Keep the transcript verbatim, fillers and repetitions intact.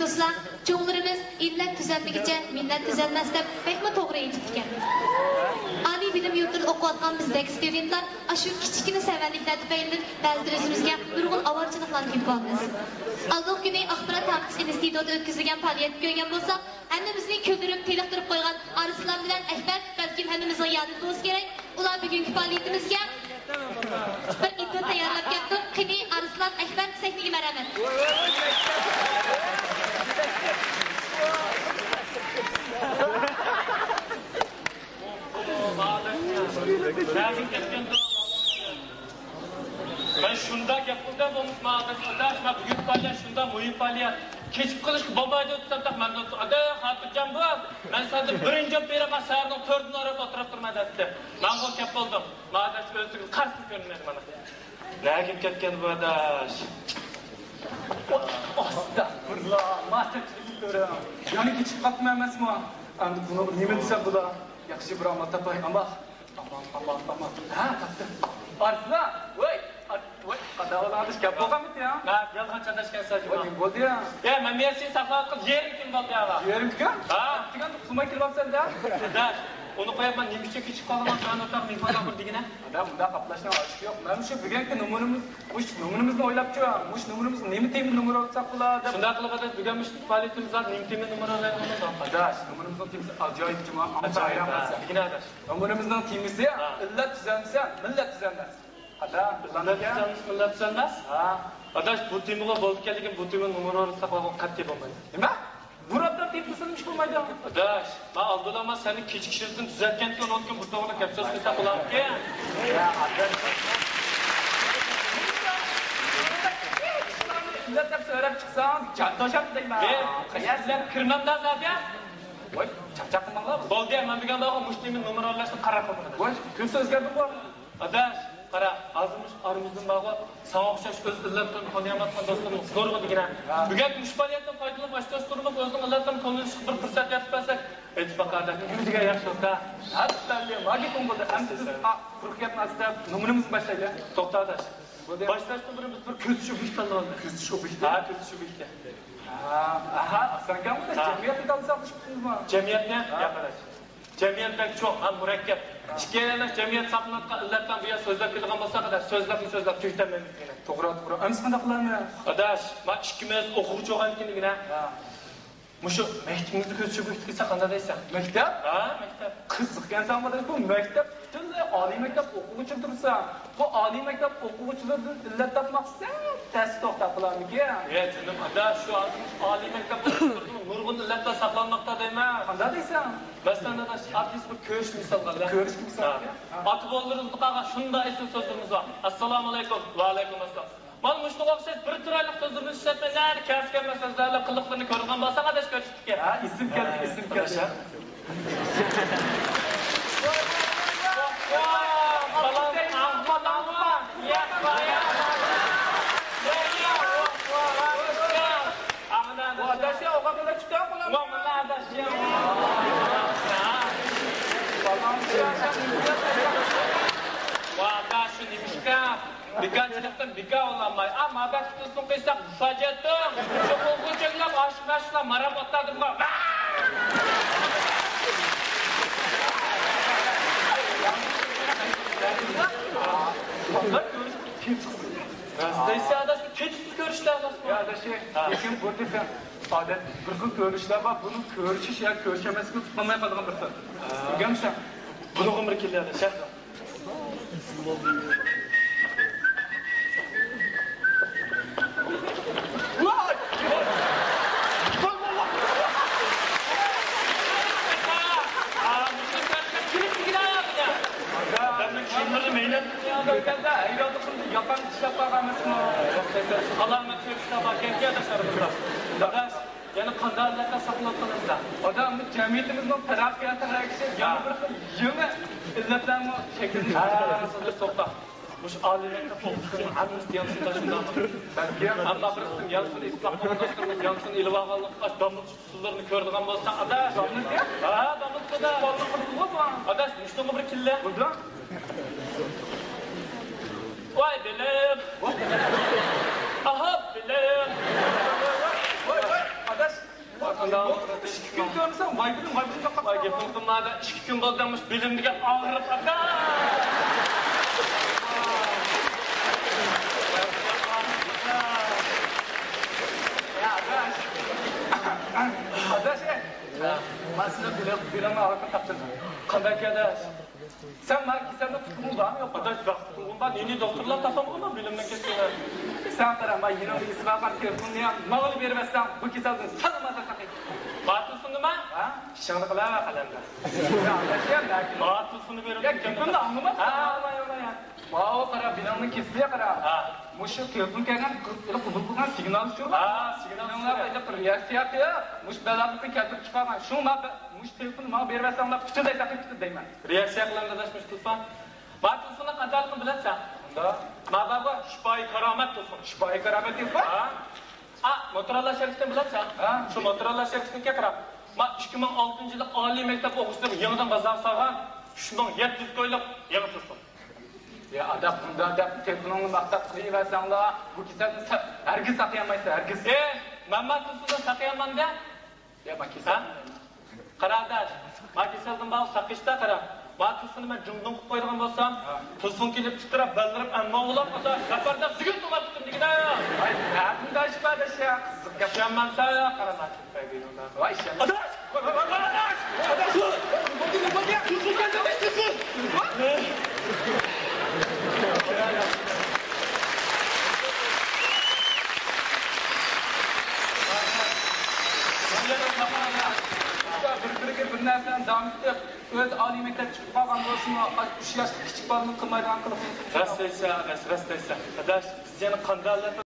دوستلار، چوڭلىرىمىز «ئىللەت تۈزەلمىگۈچە مىللەت تۈزەلمەس» دەپ بەكمۇ توغرا ئېيتىپتىكەن. ئالىي بىلىم يۇرتىدا ئوقۇۋاتقان بىزدەك ستۇدېنتلار ئاشۇ كىچىككىنە سەۋەنلىكلەر تۈپەيلىدىن بەزىدە ئۆزىمىزگە نۇرغۇن ئاۋارىچىلىقلارنى كۆرۈپ قالىمىز. ئالدىنقى كۈنى ئاخبارات ھەم ئىنستىتۇتىدا ئۆتكۈزۈلگەن پائالىيەتكە كۆرگەن بولساق، ھەممىمىزنى كۈلدۈرۈپ، تېلىقتۇرۇپ قويغان ئارسلان بىلەن ئەكبەر بەلكىم ھەممىمىزنىڭ يادىدا بولسا كېرەك. ئۇلار بۈگۈنكى پائالىيىتىمىزگە بىر ئېتيۇد تەييارلاپ كەپتۇ. قېنى، ئارسلان، ئەكبەر، سەھنىگە مەرھەمەت. مەن شۇنداق گەپ قىلدىم، بولمىسا ماڭا ئاداش، ئاداش، مەن بۈگۈن پائالىيەت شۇنداق مۇھىم پائالىيەت. كېچىكىپ قېلىشقا بولمايدۇ دېسەم، مەن ئاداش، خاتىرجام بول. مەن سەندىن بىرىنچى بېرىپ، شەھەرنىڭ تۆردىن ئايرىپ ئولتۇرۇپ تۇرىمەن دەپتۇ. مەنغۇ كەپ بولدۇم. ماڭا ئاداش، ئۆزىگە قارىسا كۆرۈنمىدى مانا. نەگە كەتكەن بۇ ئاداش؟ ئاستاغپىرۇللا، ماچاكچىلىكنى كۆرۈڭ. يەنە كېچىكىپ قاپتىمەن ئەمەسمۇ؟ ئەمدى بۇنىڭغا نېمە دېسەم بولا؟ ياخشى بىر ئامال تاپاي، ئامال. ئامال، ئامال، ئامال. ھە، تاپتىم. ئارسلان، ۋوي، ئار-، ۋوي، قانداق بولدۇڭ ئاداش، گەپ بولغانمىدى يا؟ ھە، يالغان چاتاشكەنسەن جۇما. ۋوي، نېمە بولدى يا؟ يا، مەن مېيەتسىنى ساقلاۋاتقىلى يېرىم كۈن بولدى يا. يېرىم كۈن؟ ھە. دېگەن ئۇخلىماي كېلىۋاپسەن دە. ئاداش، ئۇنى قويۇپ، مەن نېمە ئۈچۈن كېچىكىپ قالدىم، جان ئوتاق مېھمانلار بىر دېگىنە. ئاداش، مۇنداق قاپلاشنىڭ ھاجىتى يوق. مەن مۇشۇ بۈگۈنكى نومۇرىمىز، مۇشۇ نومۇرىمىزنى ئويلاپچۇ، مۇشۇ نومۇرىمىزنى نېمە تېما نومۇر ئالساق بولا دەپ. شۇنداق قىلىپ، ئاداش، بۈگۈن مۇشۇ پائالىيىتىمىزدا نېمە تېما نومۇر ئالايلىمىز؟ ئاداش، نومۇرىمىزنىڭ تېمىسى ئاجايىپ جۇما. ئاجايىپ، ھە، دېگىنە ئاداش. نومۇرىمىزنىڭ تېمىسى، ھە، ئىللەت تۈزەلمىسە، مىللەت تۈزەلمەس. قانداق؟ ئىللەت تۈزەلمىسە، مىللەت تۈزەلمەس؟ ھە. ئاداش، بۇ تېمىغا بولىدىكەن، لېكىن بۇ تېما نومۇر ئورۇن ساقلىغان قەتئىي بولمايدۇ. نېمە؟ بۇ رەپتە تېما تۈزەلمىش بولمايدۇ؟ ئاداش، مەن ئالدىلا سەننى كېچىكىش يۈزىدىن تۈزەتكەنتى، ئۇنىڭدىن كېيىن بىر توغرا گەپ سۆز قىلساق بولامدىكىن؟ يا ئاداش. ئىللەت دەپ سۆرەپ چىقساڭ، جان توشاتتى دەيمەن. ئەي، قەيەرلەپ كىرمەمدە زادى؟ ۋاي، چاقچاق قىلماڭلار. بولدى، مەن بۈگۈن بارغۇ مۇشۇ تېما نومۇر ئارىلاشنى قارار قىلدىم. ۋاي، كۈنسى ئۆزگەردىڭغۇ؟ ئاداش، قارا، ھازىر مۇشۇ ئارىمىزدىن بارغۇ، ساڭا ئوخشاش ئۆز ئىللەتلىرىنى تونۇيالمايدىغان دوستلىرىمىز نۇرغۇن دېگىنە. ھە. بۈگۈنكى مۇشۇ پائالىيەتتىن پايدىلىنىپ، ئاشۇ دوستلىرىمىز ئۆزىنىڭ ئىللەتلىرىنى تونۇشلۇق بىر پۇرسەت يارىتىپ بەرسەك، ھېچ باققاندا نېمە دېگەن ياخشى بولسا. ئەپەندىم، ھاجىكۇم بولدى. ئەمدى بىز، ئا، قۇرۇق گەپنى ئاز دەپ، نومۇرىمىزنى باشلايلى. توختاڭ ئاداش. بولدى. باشلاشتىن بۇرۇن بىز بىر كۆزىتىش ئوبيېكتى تاللىۋالدۇق. كۆزىتىش ئوبيېكتى؟ ھە، كۆزىتىش ئوبيېكتى. ھە، ئاھا، ئاسانكەن بۇ. ھە. جەمئىيەتنى تاللىساق بولۇشۇپتىمىزمۇ؟ جەمئىيەتنى؟ ھە. ياق ئاداش. جەمئىيەت بەك چوڭ ھەم مۇرەككەپ. ھە. ئىككىيلەن جەمئىيەت ساقلىنىۋاتقان ئىللەتلەرنى بۇ يەردە سۆزلەپ كېلىدىغان بولساق، ئاداش، سۆزلەپمۇ سۆزلەپ تۈگىتەلمەيمىز دېگىنە. توغرا، توغرا. ئەمىسە قانداق قىلارمىز؟ ئاداش، ما ئىككىمىز ئوقۇغۇچى بولغاندىكىن دېگىنە. ھە. مۇشۇ مەكتىپىمىزنى كۆزىتىش ئوبيېكتى قىلساق قانداق دەيسەن؟ مەكتەپ؟ ھە، مەكتەپ. قىزىقكەنسەن ئاداش، بۇ مەكتەپ پۈتۈنلەي ئالىي مەكتەپ ئوقۇغۇچىلىرى تۇرسا، بۇ ئالىي مەكتەپ ئوقۇغۇچىلىرىدىن ئىللەت تاپماق سەل تەستە توختاپ قالارمىكىن؟ يا جېنىم ئاداش، شۇ ھازىر مۇشۇ ئالىي مەكتەپ ئوقۇغۇچىلىرىدىن نۇرغۇن ئىللەتلەر ساقلانماقتا دەيمەن. قانداق دەيسەن؟ مەسىلەن ئاداش، ئاددىيسى بىر كۆرۈشكە مىسال قىلدى. كۆرۈشكە مىسال قىلدى. ھە. ئاتا بوۋىلىرىمىزدىن قالغان شۇنداق ئېسىل سۆزلىرىمىز بار. ئەسسالامۇ ئەلەيكۇم. ۋەئەلەيكۇم ئەسسالام. مانا مۇشۇنىڭغا ئوخشاش بىر تۈرلۈك سۆزلىرىنى ئىشلەتمەي، نەدە كەلسە كەلمەس سۆزلەرنى قىلىقلىرىنى كۆرىدىغان بولساڭ، ئاداش كۆرسىتىدىكەن. ھە، ئېسىم كەلدى، ئېسىم كەلدى. ئاداش، يا، ئوغۇل بالا چىقتى، ئوغۇل بالا. ئاداش، يا. بالا، يا. ئاداش، شۇ نېمىشقا؟ بىكارچىلىقتىن بىكار بولالماي، ئا، مابەت تۇتۇلسۇن قىلساق، فاجىئەتتۇ. شۇ قوغۇنچەكلەپ ئاشۇ ماشىنا مارام ئاتلاردىمغۇ. راست دەيسەن ئاداش، كېچىسى كۆرۈشلەر بار. يا ئاداش، ھە. لېكىن بۇ تېخى ئادەت بىر خىل كۆرۈشلەر بار. بۇنى كۆرۈشۈش يا كۆرۈشەلمەسلىكنى تۇتقانماي قالىدىغان بىر خىل. ھە. بىلگەنمىسەن؟ بۇنىڭغا بىر كېلەر ئاداش. يەنە قانداق ئىللەتلەر ساقلىنىۋاتقان ئەمدى؟ ئاداش، بۇ جەمئىيىتىمىزنىڭ تەرەققىياتىغا ئەگىشىپ، يەنە بىر خىل يېڭى ئىللەتلەرمۇ شەكىللىنىپ كېتىۋاتىدۇ. توختا. مۇشۇ ئالىي مەكتەپ ئوقۇغۇچىلىرىنىڭ ھەممىسى يانسۇندا شۇنداقمۇ؟ بەلكىم. ئەمما بىرسىنىڭ يانسۇن ئىسلاھ قىلغان دوستلىرىمىز يانسۇن ئېلىۋالغانلىققا، داموللا سۇلىرىنى كۆرىدىغان بولساڭ، ئاداش. داموللا؟ ھە، داموللا. ئاداش، مۇشۇنىڭغا بىر كېلە. بولدى. ۋاي بېلىم. ئاھا بېلىم. ۋاي، ۋاي، ئاداش. بولدى، ئىككى كۈن كۆرمىسەم، ۋاي بىلىم، ۋاي بىلىم دەپ قاپتۇ. ۋاي گېپىڭ قىلمادا، ئىككى كۈن بولدى، مۇشۇ بېلىمدىكى ئاغرىپ قاپتۇ. يا ئاداش. ئاداش، ئەي. مانا سىزنىڭ بېلىڭ، بېلىڭنىڭ ئاغرىقىنى تاپتىم. قانداق ئاداش؟ سەن مانا كېسەلنىڭ تۇتقۇنى بارمۇ يوقمۇ؟ ئاداش، بەك تۇتقۇن بار، نېنى دوختۇرلار تاپالمىغان بىلىمنىڭ كېسىلى. سەن قارا، مانا يېنىڭدا ئېسىپ ئالغان تېلېفوننى ماڭىلا بېرىۋەتسەڭ، بۇ كېسەلدىن سالىم ئازاد ساقىيىدۇ. باتۇسۇنىما؟ ھە؟ ئىشىڭنى قىلە قەلەندەر. يا ئاداش، يا، بەلكى. باتۇسۇنى بېرىپ ھە، گېپىمنى ئاڭلىماپسەن. ھە، ئاڭلاي، ئاڭلاي. ماۋۇ قارا، بېلىڭنىڭ كېسىلى قارا. ھە. مۇشۇ تېلېفون كەلگەن قىلىپ قوبۇل قىلغان سىگنال شۇ. ھە، سىگنال شۇ. سىگنالغا بېرىپ رېئاكسىيە قىلىپ، مۇشۇ بەلانى كەلتۈرۈپ چىقارغان. شۇڭا مۇشۇ تېلېفوننى ماڭا بېرىۋەتسەڭلار، پۈتۈنلەي ساقىيىپ كېتىدۇ دەيمەن. رېئاكسىيە قىلىمەن ئاداش مۇشۇ تېلېفون. ما تېلېفوننىڭ قانداقلىقىنى بىلەتسەن؟ ئۇنداق. ما بارغۇ، شىپائى كارامەت تېلېفون. شىپائى كارامەت تېلېفون؟ ھە. ئا، موتورولا شىركىتىنى بىلەتسەن؟ ھە. شۇ موتورولا شىركىتىنىڭكىگە قارا. ما ئىككى مىڭ ئالتىنچى يىلى ئالىي مەكتەپ ئوقۇغۇچىلىرى يېڭىدىن بازارغا سالغان ئۈچ مىڭ يەتتە يۈز كويلۇق يېڭى تېلېفون. يا ئاداش، بۇنداق دەپ تېلېفونۇڭنى ماختاپ قىلىۋەرسەڭلا، بۇ كېسەلدىن سا-، ھەرگىز ساقىيالمايسەن، ھەرگىز. ئېي، مەن ما تېلېفوندىن ساقىيالمامدە. يا، ما كېسەل. ھە؟ قارا ئاداش، ما كېسەلدىن بارغۇ ساقىيىشتا قارا. ما تېلېفوننى مەن جۇڭدۇڭ قىلىپ قويىدىغان بولسام، ھە. تېلېفون كېلىپ چىقىرىپ، بەللىرىم ئەمما ئوغلاپ، ئاداش، سەپەردە سىگىت توماپ كېتىمدىكىن ھە. ۋاي، نەدىن ئاداش بۇ ئاداش يا؟ قىزىق گەپ. ئىشەنمەمسەن يا، قارا ما. ۋاي، ئىشەنمەم. ئاداش! ۋاي، ۋاي، ۋاي، ۋاي، ئاداش! ئاداش! بىر-بىرىگە بىر نەرسىلەرنى داۋام ئېتىپ، ئۆزى ئالىي مەكتەپ چىقىپ قالغان بولسىمۇ، ئۈچ ياشلىق كىچىك بالىنىڭ قىلمايدىغان قىلىقى. راست دەيسەن، ئاداش، راست دەيسەن. ئاداش، بىز يەنە قانداق